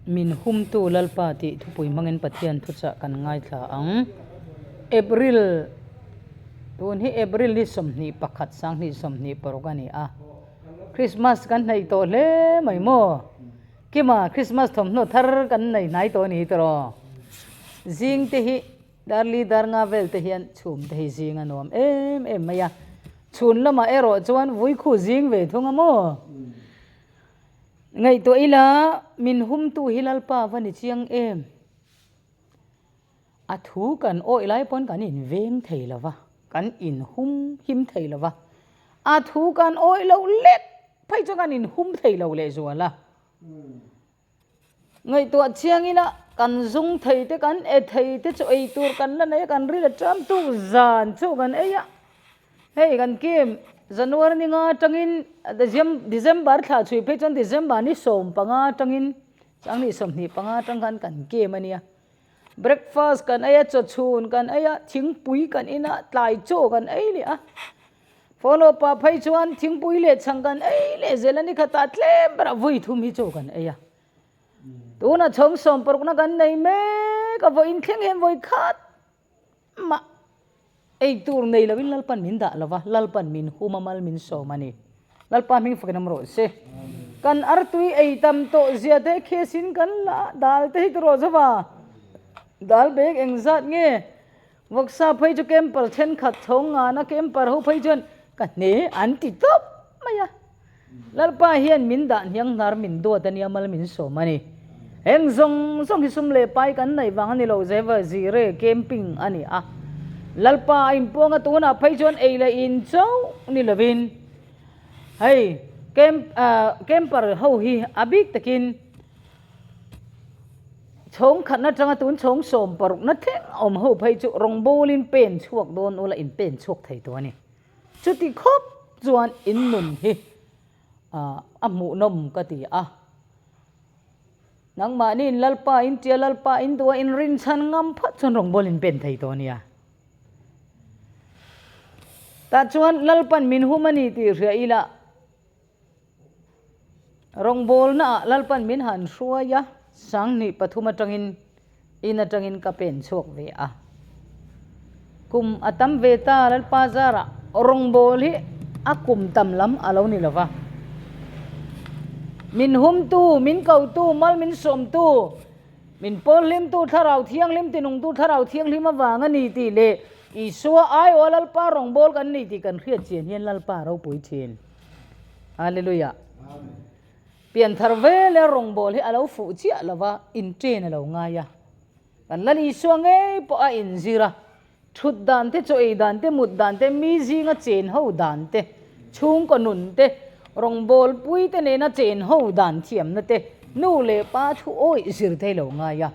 Min humtu Lalpa tih thupui hmangin Pathian thuchah kan ngaithla ang. April, tun hi April ni 21 2026 a ni a. Christmas kan hnaih tawh hle mai maw? Kima Christmas thawmhnaw thar kan nei hnai tawh a ni tawh. Zing te hi Darli dar nga vel te hian chhum te hi zing a nuam em em mai a. Chhun lamah erawh chuan vui khu zing ve thung a maw? Ngaihtuah ila min humtu hi Lalpa va ni chiang em? A thu kan awih lai pawn kan inveng thei lo va, kan inhum him thei lo va. A thu kan awih loh lek phei chuan kan inhum thei lo lehzual a. Ngaihtuah chiang ila kan zung thei te kan e thei te chu ei tur kan la nei a, kan ril a ṭam tuk zan chu kan ei a. Hei kan kim January ni nga atangin December thla chhui phei chuan December ni 15 atangin chang ni 25 atang khan kan kem a nia. Breakfast kan ei a, chawchhun kan ei a, thingpui kan in a, tlai chaw kan ei leh a. Follow pah phei chuan thingpui leh chhang kan ei leh zel a ni khatah tlem berah vawi thum hi chaw kan ei a. Tunah chhawng 60na kan nei mek a, vawiin thleng hian vawi khat mah ei tur nei loin Lalpan min dah lo va, Lalpan min hum a, mal min sawm a ni. Lalpa hming fakin awm rawh se. Kan artui ei tam tawh zia te khesin kan la dal te hi tawh zova dal bag engzat nge Vawksa phei chu camper thenkhat chhawng ngana camper ho phei chuan ka hne an ti tawp mai a. Lalpa hian min dah hniang hnar min duat a nia mal min sawm a ni. Heng zawng zawng hi sum leh pai kan neih vang a ni lo Zeva Zire camping a ni a. Lalpa a inpuang a tunah phei chuan ei leh in chauh ni lovin hei camp camper ho hi a bik takin Chhawng khatna atanga tun chhawng 60na thleng awm ho phei chu rawngbawlin pen chhuak dawn ula in pen chhuak thei tawh a ni. Chuti khawp chuan in nun hi a hmuhnawm ka ti a. Nangmahniin Lalpa in tia Lalpa in duh a in rinchhan ngam phawt chuan rawngbawlin pen thei tawh a nia. Tah chuan Lalpan min hum a ni tih hria ila. Rawngbawlnaah Lalpan min han hruai a, 2003 atangin in atangin ka pen chhuak ve a. Kum a tam ve ta Lalpa zarah rawngbâwl hi a kum tam lam a lo ni lo va. Min humtu, min kotu, mal min sawmtu, min pawlhlimtu, Thlarau Thianghlim tinungtu Thlarau Thianghlim avang a ni tih leh Isua aiawha Lalpa rawngbâwl kan ni tih kan hriat chian hian Lalpa ropui thin. Hallelujah. Pianthar vel e rawngbâwl hi a lo fuh chiah lo va, inṭen a lo ngai a. Kan Lal Isua ngei pawh a inzir a, thut dan te, chaw ei dan te, mut dan te, mi zinga chen ho dan te, chhungkaw nun te, rawngbâwl pui te nena chen ho dan thiamna te, nu leh pa thu awih zir thei lo ngai a.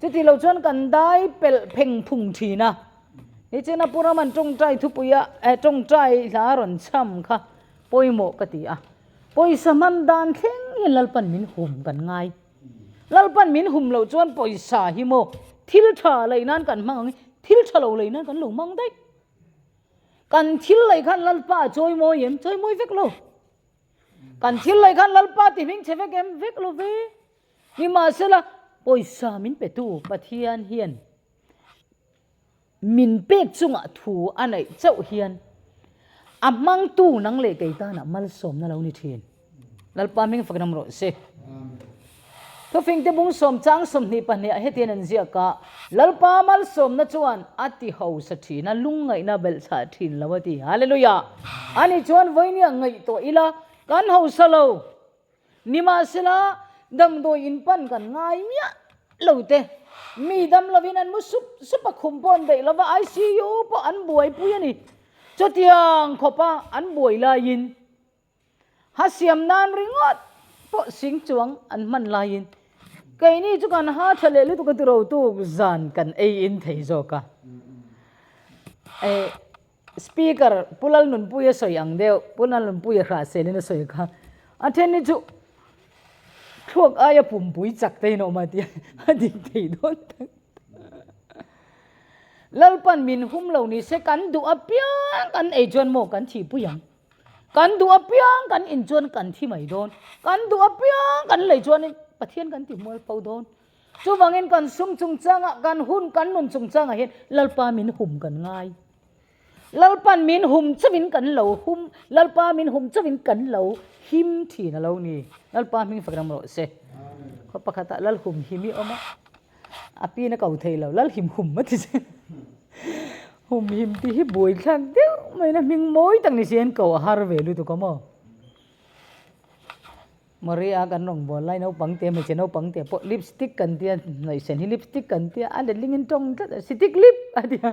Chuti lo chuan kan dai pelh pheng phung ṭhin a. Nichina Pu Raman tawngtai thupuia eh tawngtai hla rawn chham kha pawimawh ka ti a. Pawisa hman dan thleng hian Lalpan min hum kan ngai. Lalpan min hum loh chuan pawisa hi maw thil tha lei nan kan hmang ang i thil tha lo lei nan kan lo hmang daih. Kan thil lei khan Lalpa a chawi mawi em? Chawi mawi vek lo. Kan thil lei khan Lalpa ti hming chhe vek em? Vek lo ve. Nimahsela pawisa min petu Pathian hian Min pek chungah thu a neih chauh hian a hmangtu nang leh kei tanah malsawmna lo ni thin. Lalpa hming fakin awm rawh se. Thufingte bung sawm chang 22 ah hetian an ziak a, Lalpa malsawmna chuan a ti hausa thin a, lungngaihna belhchhah thin lo a ti. Hallelujah! Ani chuan vawinia ngaihtuah ila kan hausa lo. Nimahsela, damdawi in pan kan ngai miah lo te. Mi dam lovin an mu sup sup a, khum pawh an daih lo va, ICU pawh an buaipui a ni. Chutiang khawpa an buai laiin, ha siam nan ringawt pawh sing chuang an hman laiin, keini chu kan ha tha leh lutuk a tirotu zan kan ei in thei zawk a. Speaker Pu Lalnunpuia sawi ang deuh, Pu Lalnunpuia hrahselin a sawi kha, a then hi chu thluak aia pumpui chak te in awm a tia a dik thei dawn tak. Lalpan min hum lo ni se kan duh apiang kan ei chuan maw kan thihpui ang. Kan duh apiang kan in chuan kan thi mai dawn. Kan duh apiang kan lei chuan. Pathian kan ti mualpho dawn. Chuvangin kan sum chungchangah, kan hun, kan nun chungchangah hian Lalpa min hum kan ngai. Lalpan min hum chauhin kan lo hum, Lalpa min hum chauhin kan lo him thin a lo ni. Lalpa hming fak ram rawh se. Khaw pakhatah Lal hum him i awm a, a pin a ko thei lo, Lal him hum a ti che. Hum him tih hi buaithlak deuh maiin a hming mawi tak ni si hian ko a har ve lutuk a maw. Maria kan rawngbâwl lai naupang te hmeichhe naupang te pawh lipstick kan tia hnawihsen hi lipstick kan tia a letlingin tawng tlat a sitik lip a tia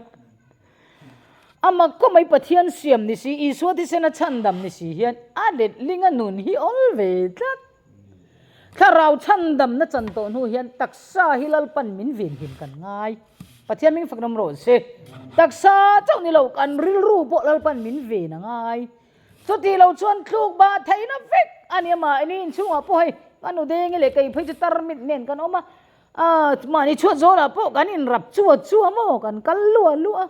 a mak kawp mai Pathian siam ni si Isua thisen a chhandam ni si hian a letlinga nun hi awl ve tlat thlarau chhandamna chan tawh hnu hian taksa hi Lalpan min venhim kan ngai Pathian hming fak ram rawh se taksa chauh ni lo kan rilru pawh Lalpan min ven a ngai. Chuti lo chuan tluk bah theihna vek a ni a, mahni inchhungah pawh hei ka nu dengi leh kei phei chu tarmit nen kan awm a, aaa mahni chhuat zawlah pawh kan inrap chua chua maw kan kal lua lua a,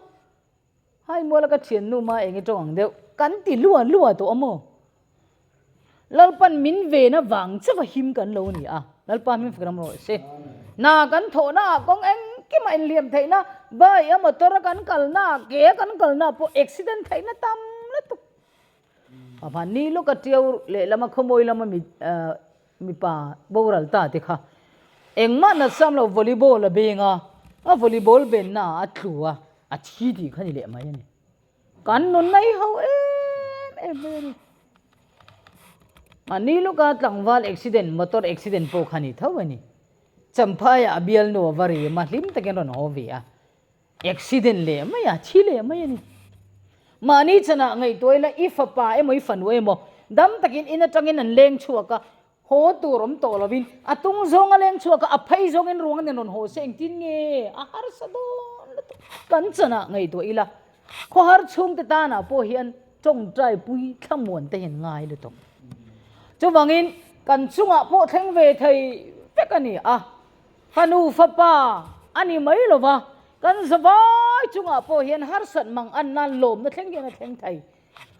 hai muala ka thiannu ma eng i tawng ang deuh kan ti lua lua tawh a maw. Lalpan min ven avang chauha him kan lo ni a, Lalpa hming fak ram rawh se. Hna kan thawhna ah kawng engkimah inhliam theihna, bike a motor a kan kalna ah, ke a kan kalna ah pawh accident theihna tam lutuk. A mahni lawk a tiau lehlama khawmawi lama mi mipa boral ta te kha engmah natsam lo volleyball a beng a, a volleyball benna ah a tlu a, a thi tih kha ni leh mai a ni. Kan nun mai ho em em mai a ni. Mahni lawka tlangval accident, motor accident pawh kha ni tho a ni. Champhaiah a bialnu a va rem a, hlim takin rawn haw ve a. Accident leh mai a, thi leh mai a ni. Mahni chanah ngaihtuah ila i fapa emaw i fanu emaw dam takin in atangin an leng chhuak a, Haw tur awm tawh lovin a tung zawng a leng chhuak a, a phei zawngin ruang a nen rawn haw se engtin nge a harsa dawn lutuk. Kan chanah ngaihtuah ila, khawhar chhungte tanah pawh hian tawngtai pui thlamuan te hian ngai lutuk. Chuvangin kan chungah pawh thleng ve thei vek a ni a, fanu fapa a ni mai lova, kan zavai chungah pawh hian harsat mang an nan lawmna thleng hian a thleng thei.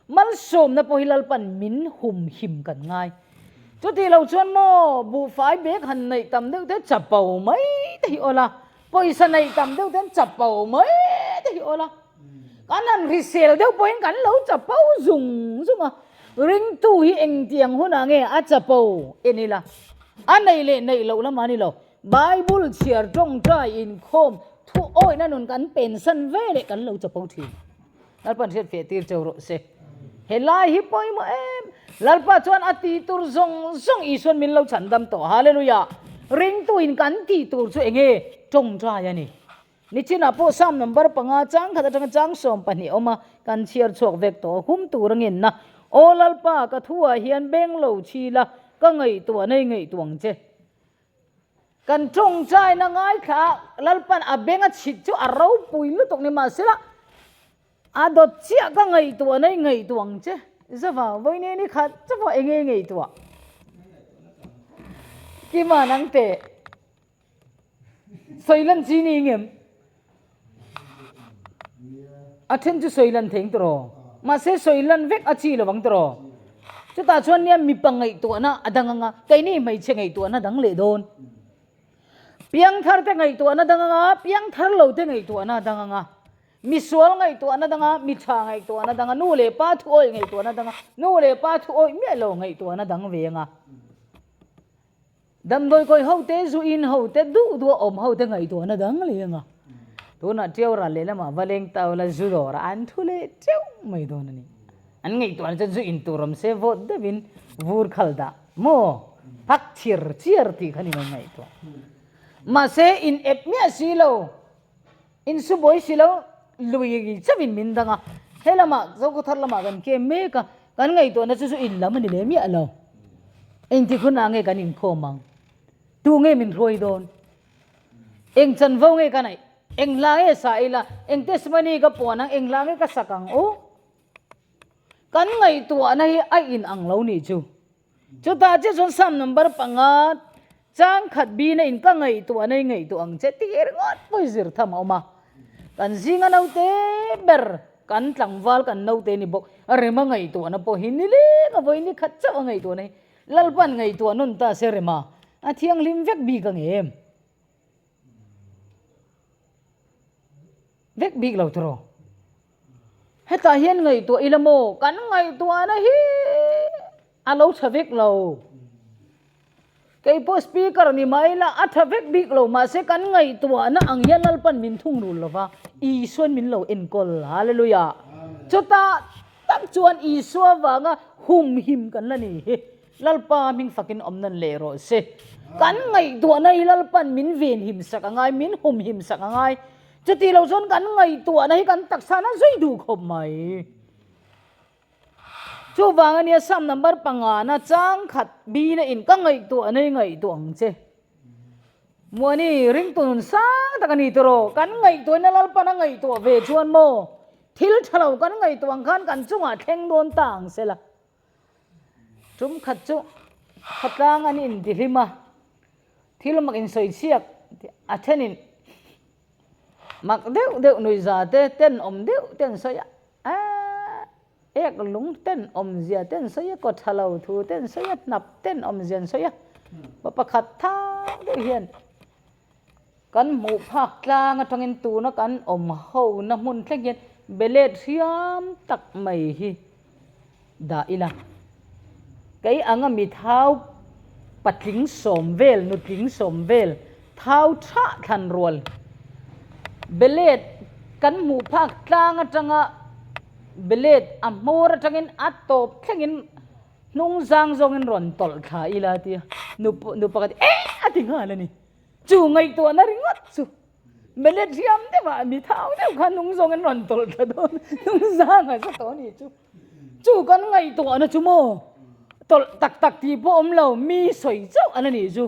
Malsawmna pawh hi Lalpan min humhim kan ngai. Chuti lo chuan maw buhfai bag han neih tam deuh te chapo mai te hi awl a, pawisa neih tam deuh ten chapo mai te hi awl a. Kan han hrisel deuh pawhin kan lo chapo zung zung a, ringtu hi engtiang hunah nge a chapo en ila, a neih leh neih loh lamah a ni lo. Bible chhiar tawngtai inkhawm thu awihna nun kan pensan ve leh kan lo chapo thin. Lalpan hriat feh tir cheu rawh se. Helai hi pawimawh em. Lalpa chuan a tih tur zawng zawng Isuan min lo chhandam tawh. Hallelujah. Ringtuin kan tih tur chu enge? Tawngtai a ni. Nichinah pawh Psalm number panga chang khat atanga chang 12 awm a, kan chhiar chhuak vek tawh. Hum tur a ngenna. Aw Lalpa, ka thuah hian beng lo chhi la, ka ngaihtuah nei ngaihtuah ang che. Kan tawngtaina ngaithla a, Lalpan a beng a chhit chu a ropui lutuk ni mahsela a dawt chiah ka ngaihtuah na i ngaihtuah ang che. Zava, vawiin ni khat chauh eng nge i ngaihtuah? Kima nang teh sawi lan chi ni ngem? A then chu sawi lan thei ang tawh mahse sawi lan vek a chi lo ang tawh. Chutah chuan nia mipa ngaihtuahna a dang ang a, keini hmeichhe ngaihtuahna dang leh dawn. Piangthar te ngaihtuahna dang ang a, piangthar lo te ngaihtuahna dang ang a. Misual ngaihtuahna dang a, mi tha ngaihtuahna dang a, nu leh pa thu awih ngaihtuahna dang a, nu leh pa thu awih miah lo ngaihtuahna dang ve ang a. Damdawi kawi ho te, zu in ho te, duh duh a awm ho te ngaihtuahna dang leh ang a. Tunah Tiau ral lehlamah va leng ta ula zu dawrah an thu leh teuh mai dawn a ni. An ngaihtuahna chuan zu in tur awm se vawt deuhin vur khal dah maw phak chir chiar tih kha ni mai ngaihtuah. Mahse in ep miah si lo. Insu buai si lo, lui chauhin min dang a, he lamah Zokhawthar lamah kan kem mek a, kan ngaihtuahna chu chu in lam a ni leh miah lo. Engtik hunah nge kan inkhawm ang? Tu nge min hruai dawn? Eng chanvo nge ka neih? Eng hla nge sa ila? Eng testimony ka puan ang? Eng hla nge ka sak ang u? Kan ngaihtuahna hi a inang lo nih chu. Chutah chiah chuan Psalm number panga chang khat bina in ka ngaihtuah na i ngaihtuah ang che tih ringawt pawh hi zir tham a awm a. Kan zinga naute ber kan tlangval kan naute ni bawk rema ngaihtuahna pawh hi nileng a vawi ni khat chauh a ngaihtuahna hi Lalpan ngaihtuah nawn ta se rema. A thianghlim vek bik ang em? Vek bik lo tawh. Hetah hian ngaihtuah ila maw? Kan ngaihtuahna hi a lo tha vek lo. Kei pawh speaker ni mah ila a tha vek bik lo mahse kan ngaihtuahna ang hian Lalpan min thung rul lova Isuan min lo enkawl. Hallelujah. Chutah tak chuan Isua vanga humhim kan la ni hi. Lalpa hming fakin awm nan leh rawh se. Kan ngaihtuahna hi Lalpan min venhim sak a ngai, min humhim sak a ngai. Chuti lo chuan kan ngaihtuahna hi kan taksa na zui duh khawp mai. Chuvang ania Psalm number pangana chang khat bina in ka ngaihtuahna hi ngaihtuah ang che. Muani ringtu nun sang tak a ni tawh. Kan ngaihtuahna Lalpan a ngaihtuah ve chuan maw thil tha lo kan ngaihtuah ang khan kan chungah thleng dawn ta ang sela. Tum khat chu khawtlang an intihlim a, thil mak insawichhiak a thenin mak deuh deuh nuihza te tenawm deuh te an sawi a, aaa ek lung tenawmzia te an sawi a, kaw tha lo thu te an sawi a, hnap tenawmzia an sawi a, pa pakhat thak deuh hian Kan hmuh phak tlang atangin tuna kan awm hona hmun thleng hian belet hriam tak mai hi dah ila. Kei anga mi thau patling sawm vel, nutling sawm vel thau thah thlan rual belet kan hmuh phak tlang atanga belet a hmawr atangin a tawp thlengin hnung zang zawngin rawn tawlh thla ila tia nu nu pakhat eh a ti nghal a ni. Chu ngaihtuahna ringawt chu Belet hriam deuhah mi thau deuh kha hnung zawng an rawn tawlh thla dawn, hnung zang a za tawh a nih chu. Chu kan ngaihtuahna chu maw tawlh tak tak tih pawh awm lo, mi sawi chauh an a nih chu.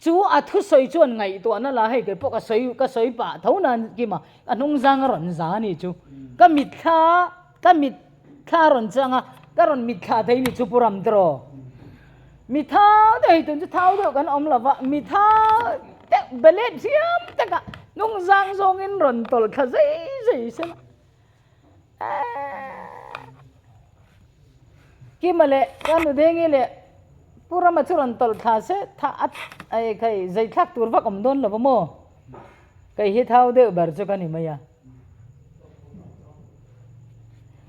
Chu a thusawi chuan ngaihtuahna la hei kei pawh ka sawi ka sawi pah tho nan kima ka hnung zang a rawn za a nih chu. Ka mitthla ka mit Thla a rawn chang a, ka rawn mitthla thei ni chu Pu Ramtro. Mi thau deuh hei tun chu thau deuh kan awm lo va, mi thau deuh belet hriam taka hnung zang zawngin rawn tawlh thla zai zai sela. Kima leh ka Nudengi leh Pu Rama chu rawn tawlh thla se tha a hei zai thlak tur vak awm dawn lo va maw? Kei hi thau deuh ber chu ka ni mai a.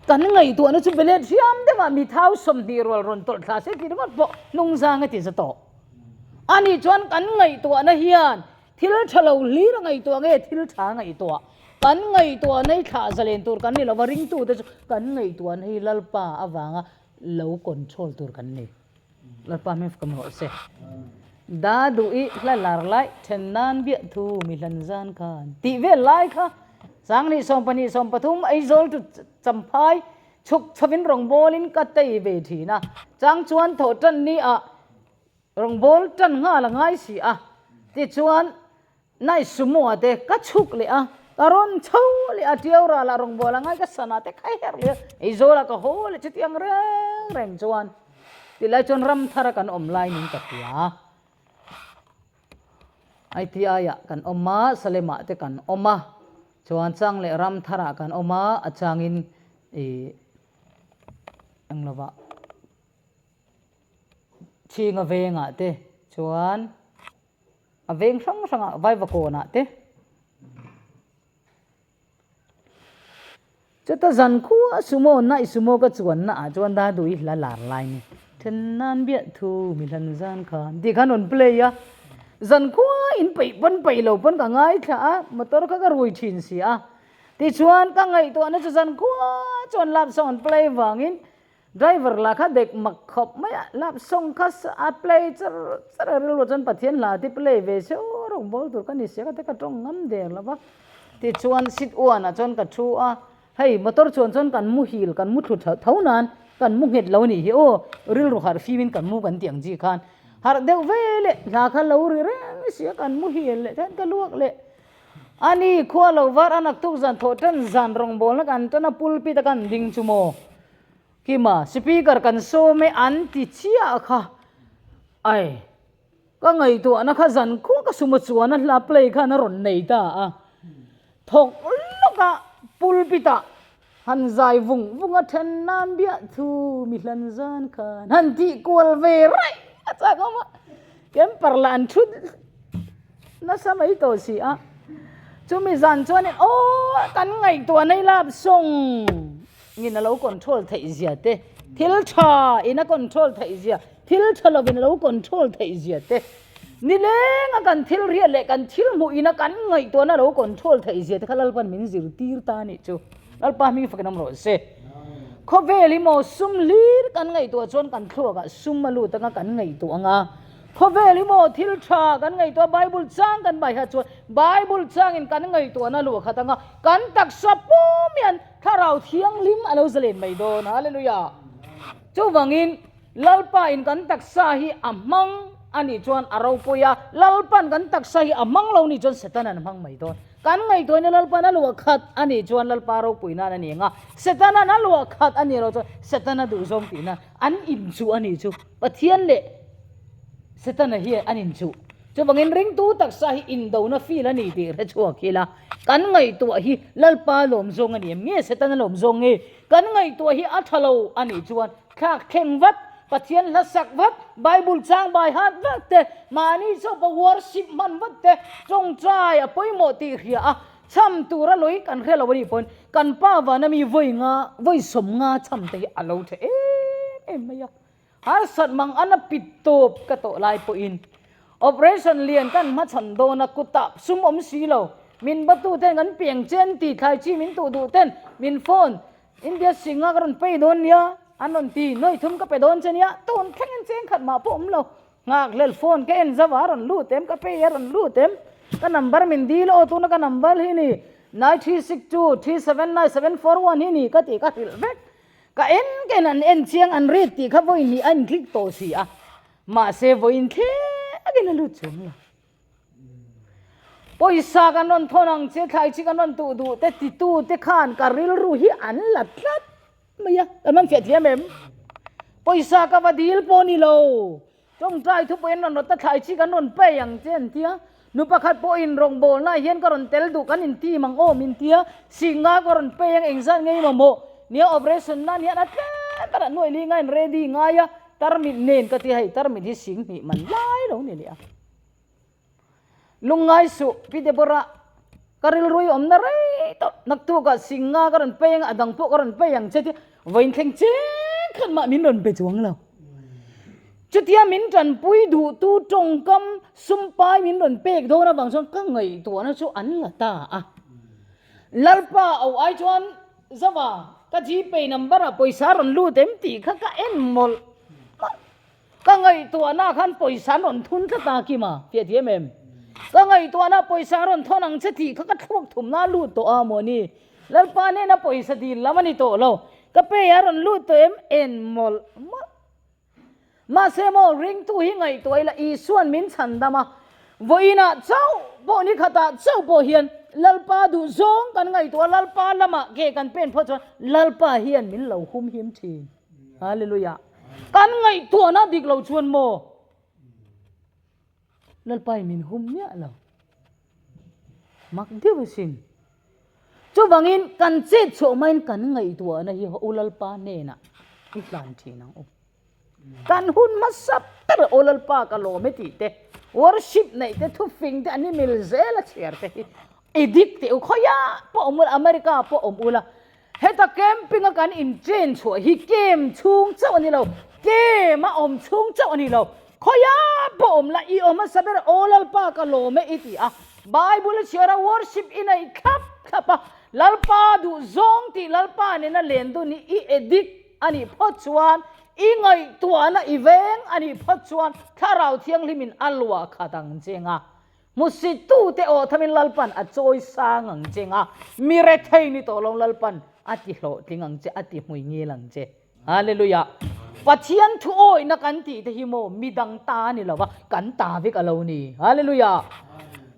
Kan ngaihtuahna chu belet hriam deuhah mi thau 20 rual rawn tawlh thla se tih ringawt pawh hnungzang a ti za tawh. Ani chuan kan ngaihtuahna hian thil tha lo hlir a ngaihtuah nge thil tha a ngaihtuah? Kan ngaihtuahna hi thlah zalen tur kan ni lova ringtute chu kan ngaihtuahna hi Lalpa avanga lo control tur kan ni. Lalpa hming fak rawh se. Da duh i hla lar lai then nan biah thu mi hlan zan khan tih vel lai kha 20 12 13 Aizawl to Champhai chhuk chhovin rawngbawlin ka tei ve thin a, chang chuan thawh tan ni ah rawngbâwl tan nghal a ngai si a, tichuan Nai sumo ah te ka chhuk leh a, ka rawn chho leh a, tiau ral ah rawngbâwl a ngai ka sana te khai her leh a, Aizawl ah ka haw leh chutiang reng reng chuan tilai chuan ram thar a kan awm lai nin ka hria. ITI ah kan awm a, Salem ah te kan awm a, chuan chang leh ram thar ah kan awm a, a changin ih englo ah chhinga vengah te chuan. A veng hrang hrangah Vaivakawnah te chuta zan khua sumo naih sumo ka chuanna ah chuan Dadui hla lar lai ni then nan biah thu mi hlan zan khan tih khan rawn play a, zan khua in peih pawn peih lo pawn ka ngaithla a, motor kha ka rui thin si a, tichuan ka ngaihtuahna chu zan khua chuan lap song an play vangin Driver lah kha dek mak khawp mai a, lap song kha a play char char a, rilru chuan Pathian hla te play ve se aw rawngbâwl tur ka ni sia ka te ka tawng ngam der lo va. Tichuan seat uanah chuan ka thu a, hei motor chuan chuan kan muhil kan mu thlu tho nan kan mu nghet lo a nih hi aw, rilru harh fimin kan mu kan tih ang chi khan harh deuh ve leh hla kha lo ri reng sia kan muhil leh chuan ka luak leh. Ani khua lo var a naktuk zan thawh tan zan rawngbâwlna kan tan a pulpit a kan ding chu maw? Kima, speaker kan sawm e an ti chiah kha. Ai, ka ngaihtuahna kha zan khua ka suma chuan a hla play khan a rawn nei ta a. Thawk lawk a pulpit ah han zai vung vung a then nan biah thu mi hlan zan khan han tih kual ve raih a chak awm a. Camper lah an thut nasa mai tawh si a. Chumi zan chuanin aw kan ngaihtuah nei lap sawng in a lo control theih zia te, thil tha in a control theih zia, thil tha lovin a lo control theih zia te, nileng a kan thil riat leh kan thil hmuh in a kan ngaihtuahna a lo control theih zia te kha Lalpan min zirtir ta a nih chu. Lalpa hming fakin awm rawh se. Khawvel hi maw sum hlir kan ngaihtuah chuan kan thluakah sum a lut anga kan ngaihtuah anga. Khawvel hi maw thil tha kan ngaihtuah Bible chang kan baiha chuan Bible changin kan ngaihtuahna luah khat anga kan taksa pum hian thlarau thianghlim a lo zalen mai dawn. Hallelujah! Chuvangin Lalpa in kan taksa hi a hmang a nih chuan a ropui a, Lalpan kan taksa hi a hmang lo nih chuan Setanan a hmang mai dawn. Kan ngaihtuahna Lalpan a luah khat a nih chuan Lalpa ropui nan a ni ang a, Setanan a luah khat a nih loh chuan Setana duhzawm tihna an inchuh a nih chu. Pathian leh Setana hi an inchuh. Chuvangin ringtu taksa hi indona feel a ni tih hre chhuak ila, kan ngaihtuah hi Lalpa lawmzawng a ni em nge Setana lawmzawng nge? Kan ngaihtuah hi a tha lo a nih chuan Thlak thleng vat, Pathian hla sak vat, Bible chang bai hat vat te, mahni chawpa worship hman vat te, tawngtai a pawimawh tih hria a, cham tura lawih kan hre lo a nih pawhin kan pa vana mi vawi nga, vawi 50 cham te hi a lo tha em em mai a. Harsat mang an a pit tawp ka tawh lai pawhin operation lian kan hmachhan dawn a, kutah sum awm si lo, min batu ten kan piang chen ti thlai chi min tuh duh ten min phone India singa ka rawn pay dawn nia, an rawn ti, nuai thum ka pe dawn che nia, tun thlengin cheng khat mah pawh awm lo. Nghakhlel phone ka en zauh a, a rawn lut em, ka pay a rawn lut em, ka number min dil aw, tuna ka number hi ni, 9362 379741 hi ni ka tih ka hrilh vek. Ka en ka en an en chiang an read tih kha vawi hnih a in click tawh si a, mahse vawiin thlengin a lut chuang lo. Pawisa kan rawn thawn ang che, thlai chi kan rawn tuh duh te titu te khan ka rilru hi an la tlat mai a, kan rawn fiah thiam em? Pawisa ka va dil pawh ni lo, tawngtai thu pawhin rawn rawt a thlai chi kan rawn pay ang che an tia, nu pakhat pawhin rawngbawlna ah hian ka rawn tel duh kan intim ang aw min tia, singa ka rawn pay ang engzat ngei mamawh nia operation nan hian a tlem berah nuaih li ngain ready ngai a, tarmit nen ka ti hei tarmit hi sing hnih man lai lo ni leh a. Lungngai suh, Pi Deborah, ka rilru i awmna rei tawh, naktukah singa ka rawn pei ang, a dang pawh ka rawn pei ang che tia vawiin thleng cheng khan mah min rawn pe chuang lo. Chutia min tanpui duhtu tawngkam sumpai min rawn pek dawn avang chuan ka ngaihtuahna chu an la ta a. Lalpa au ai chuan Zova, ka Gpay number ah pawisa rawn lut em tih kha ka en mawlh mawlh. Ka ngaihtuahna khan pawisa an rawn thun tlat a Kima, fiah thiam em? Ka ngaihtuahna pawisa an rawn thawn ang che tih kha ka thluak thumna a lut tawh a mawni. Lalpa hnena pawisa dil lam a ni tawh lo. Ka pay a rawn lut tawh em? En mawlh mawlh. Mahse maw ringtu hi ngaihtuah ila Isuan min chhan dam a, vawiinah chauh pawh ni khatah chauh pawh hian Lalpa duh zawng kan ngaihtuah a, Lalpa lamah ke kan pen phawt chuan Lalpa hian min lo humhim thin. Hallelujah. Kan ngaihtuahna dik lo chuan maw Lalpa in min hum miah lo. Mak deuh asin. Chuvangin kan chet chhuah hmain kan ngaihtuahna hi U Lalpa hnenah i hlan thin ang u. Kan hun hmasa ber U Lalpa ka lawm e tih te, worship neih te, thufing te an i mil zel a chhiar te hi i dik teh u. Khawiah pawh awm ula, America pawh awm ula, Heta camping a kan in chen chhuah hi camp chhung chauh a ni lo, camp a awm chhung chauh a ni lo. Khawia pawh awm la, i awm hmasa ber aw Lalpa ka lawm e i ti a, Bible a chhiar a worship i neih thlap thlap a, Lalpa duh zawng tih Lalpa nena len dun hi i edit a nih phawt chuan, i ngaihtuahna i veng a nih phawt chuan Thlarau Thianghlimin a luah khat ang che nga. Hmusittute aw thamin Lalpan a chawi sang ang che nga, mi rethei ni tawh lo Lalpan a ti hlawhtling ang che, a ti hmui ngil ang che. Hallelujah! Pathian thu awihna kan tih te hi maw midang ta a ni lo va, kan ta vek a lo ni. Hallelujah!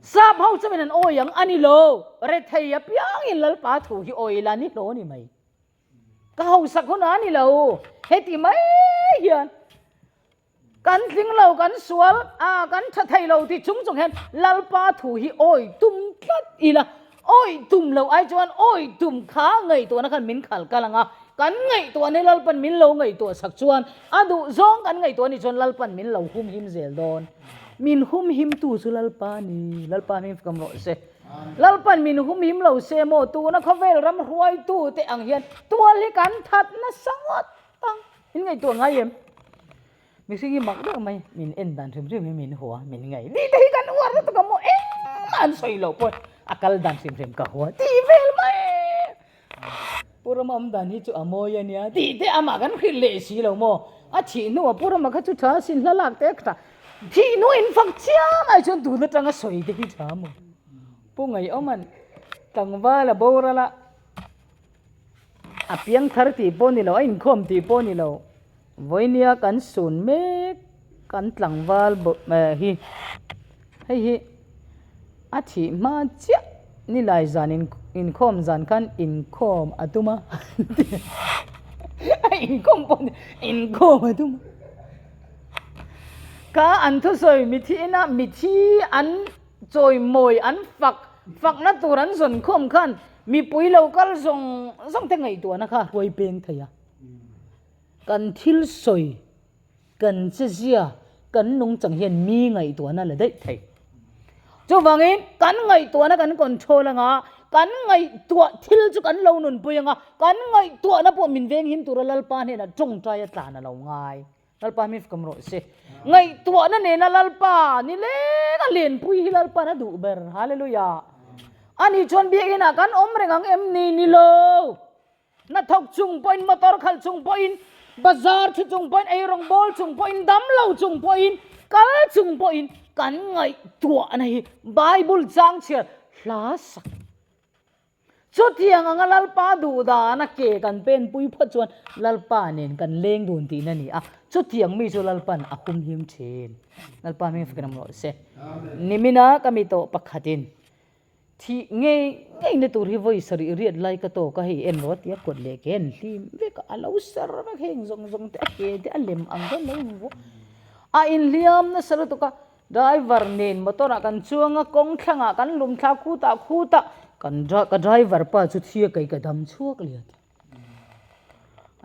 Sap ho chuan an awi ang a ni lo, rethei apiangin Lalpa thu hi awi ila ni hlaw ni mai. Ka hausak hunah a ni lo, heti mai hian. Kan tling lo, kan sual a, kan tha thei lo ti chung chung hian Lalpa thu hi awi tum tlat ila, awi tum lo ai chuan awi tum kha ngaihtuahna khan min khal kal ang a, kan ngaihtuah ni Lalpan min lo ngaihtuah sak chuan a duh zawng kan ngaihtuah ni chuan Lalpan min lo humhim zel dawn. Min humhimtu chu Lalpa a ni. Lalpa hming fakam rawh se. Lalpan min humhim lo se maw? Tuna khawvel ram hruaitute ang hian tual hi kan that nasa ngawt ang. In ngaihtuah ngai em? Mihring hi mak deuh mai, min en dan hrim hrim hi min hua, min ngaih. Tih te hi kan uar lutuk a maw? Engmah an sawi loh pawh a kal dan hrim hrim ka hua tih vel mai. Pu Rama awm dan hi chu a mawi a nia tih te amah kan hrilh leh si lo maw? A thih hnuah Pu Rama kha chu tha a sin hla lak te a tha. Thih hnuah in fak chiam ai chuan tun atanga sawi te hi tha maw? Pu Ngaihawma'n tlangval a boral a, a piang thar tih pawh ni lo, a inkhawm tih pawh ni lo, vawinia kan sun mek kan tlangval hi hei hi a thih hma chiah nilai zan inkhawm zan khan inkhawm a tum a a inkhawm pawh ni inkhawm a tum a kha an thusawi mithi ina mithi an chawimawi an fak fakna tur an zawn khawm khan mipui lo kal zawng zawng te ngaihtuahna kha a hruai peng thei a kan thil sawi Kan chezia, kan nungchang hian mi ngaihtuahna la daih thei. Chuvangin kan ngaihtuahna kan control anga, kan ngaihtuah thil chu kan lo nunpui anga, kan ngaihtuahna pawh min venghim tura Lalpa hnenah tawngtai a tlan a lo ngai. Lalpa hming fakam rawh se. Ngaihtuahna nena Lalpa ni leng a lenpui hi Lalpa'n a duh ber. Hallelujah. Ani chuan biakinah kan awm reng ang em ni? Ni lo. Hnathawk chung pawhin, motor khalh chung pawhin, bazar thu chung pawhin, eirawng bawl chung pawhin, damlo chung pawhin, kal chung pawhin kan ngaihtuahna hi Bible chang chhiar hla sak. Chutiang anga Lalpa duhdana ke kan penpui phawt chuan Lalpa nen kan leng dun tihna a ni a, chutiang mi chu Lalpa'n a humhim thin. Lalpa hming fakin awm rawh se. Nimina ka mi tawh pakhatin Thih ngei ngei na tur hi vawi sarih riat lai ka tawk a, hei en rawh tia kawt leh ke an hlim vek a, a lo sar vek heng zawng zawng te a ke te a lem ang khan lo invuah a inhliam nasa lutuk a, driver nen motor ah kan chuang a, kawng thlang ah kan lum thla khutah khutah kan ka driver pa chu thi a kei ka dam chhuak leh a ti.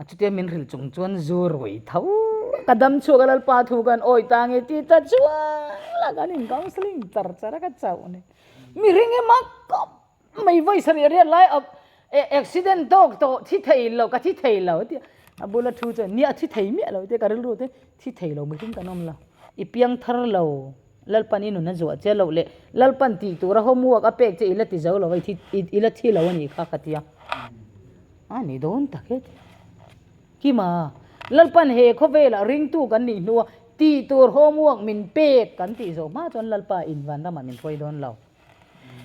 A chutia min hrilh chung chuan zu rui tho ka dam chhuak a Lalpa thu kan awi ta nge ti ta chuang la kan in counselling char char a ka chauh ni. Mihring hi mak khawp mai vawi sarih riat lai accident tawk tawh thi thei lo ka thi thei lo tia a bula thu chuan nia thi thei miah lo tia ka rilru te thi thei lo mihring kan awm lo i piang thar lo Lalpan i nun a zuah che loh leh Lalpan tih tura homework a pek che i la ti zo lo a, i la thi lo a nih kha ka ti a. A ni dawn tak e ti. Kima, Lalpan he khawvelah ringtu kan nih hnua tih tur homework min pek kan tih zawh hma chuan Lalpa in vanramah min hruai dawn lo.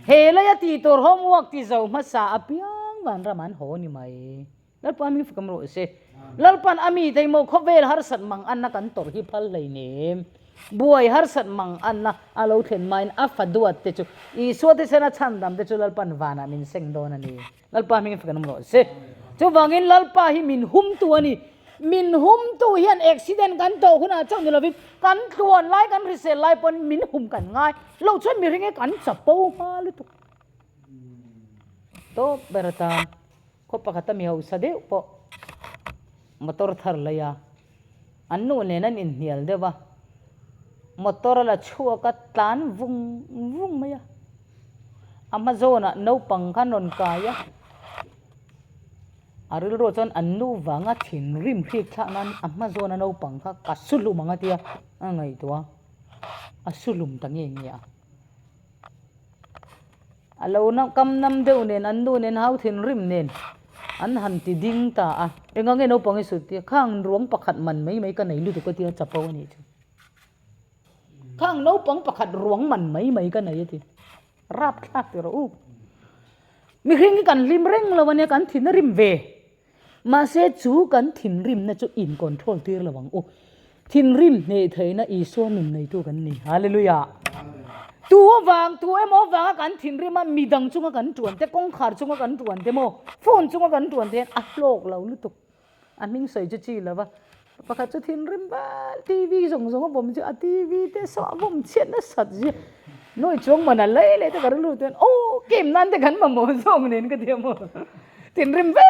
He leia tih tur homework ti zo hmasa apiang vanramah an haw ni mai. Lalpa min fakam rawh se. Lalpan a mi thei maw khawvel harsat mang anna kan tawrh hi phal hlei nem. Buai harsat mang anna a lo thlen hmain a fa duat te chu Isua thisen a chhandam te chu Lalpan vanah min seng dawn a ni. Lalpa hming fakam rawh se. Chuvangin Lalpa hi min humtu a ni. Min humtu hian accident kan tawh hunah chauh ni lovin kan tluan lai kan hrisel lai pawn min hum kan ngai lo chuan mihring hi kan chapo hma lutuk. Tawp ber atan. Khaw pakhata mi hausa deuh pawh motor thar lei a, an nu nen an inhnial deuh a, motor a la chhuak a tlan vung vung mai a, a hma zawnah naupang khan rawn kai a, a rilruah chuan an nu vanga thinrim hrik thlak nan a hma zawna naupang kha ka su hlum ang a tia a ngaihtuah a, a su hlum ta nge nge a. A lo kam nam deuh nen an nu nen hau thinrim nen an han ti ding ta a. Enga nge naupang i sut tia khang ruang pakhat man mai mai ka nei lutuk a tia chapo a nih chu. Khang naupang pakhat ruang man mai mai ka nei a ti. Rapthlak ti rawh u. Mihring hi kan hlim reng lo a nia kan thin a rim ve. Mahse chu kan thinrimna chu in control tir lo ang u. Thinrim hneh theihna Isua nun neitu kan ni. Hallelujah! Tu avang, tu emaw avanga kan thinrim a, midang chunga kan tuan te, kawngkhar chunga kan tuan te maw, phone chunga kan tuan te hian a hlawk lo lutuk. A hming sawi chu chi lo va. Pakhat chu thinrim val, TV zawng zawng a vawm chu a TV te saw a vawm chhiat nasat zia. Nuai chuang man a lei leh te ka rilru chuan aw game nan te kan mamawh zawk nen ka ti a maw. Thinrim ve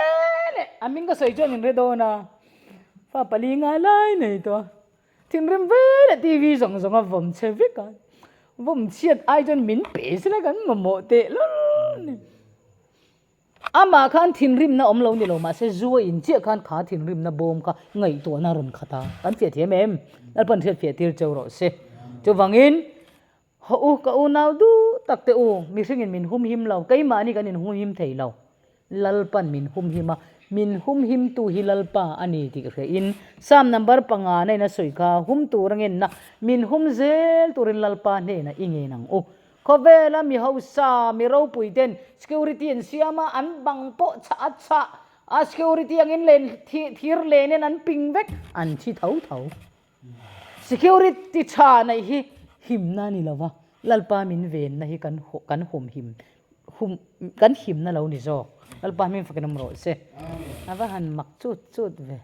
leh a hming ka sawi chuan in hre dawn a, fa pali ngai lai nei tawh a. Thinrim vel a TV zawng zawng a vawm che vek a, vawm chhiat ai chuan min pe sela kan mamawh teh lul ni. Amah khan thinrimna awm lo ni lo mahse zu a in chiah khan kha thinrimna bawm kha ngaihtuahna a rawn khat a, kan fiah thiam em? Lalpan hriat fiah tir cheu rawh se. Chuvangin Haw u, ka unau duh tak teh u, mihringin min humhim lo, keimahni kan inhumhim thei lo. Lalpan min humhim a, min humhimtu hi Lalpa a ni tih hrehin Psalm number panga na in a sawi kha, hum tur a ngenna, min hum zel turin Lalpa hnenah i ngen ang u. Khawvela mi hausa, mi ropui ten security an siam a, an bang pawh chhah a chhah a, security angin len thir lenin an ping vek, an thi tho tho. Security tha neih hi himna a ni lo va, Lalpa min venna hi kan kan humhim hum kan himna lo ni zawk. Lalpa hming fakin awm rawh se. A va han mak chut chut ve.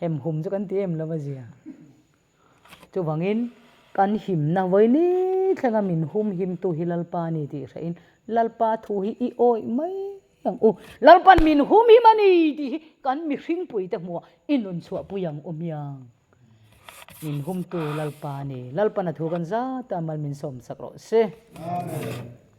Hem hum chu kan ti em lo va zia. Chuvangin kan himna vawini thlenga min humhimtu hi Lalpa a ni tih hrehin Lalpa thu hi i awih mai ang u. Lalpan min hum him a ni tih hi kan mihringpuite hmuhah i nun chhuahpui ang u hmiang. Min humtu Lalpa a ni. Lalpan a thu kan zat a, mal min sawmsak rawh se. Amen.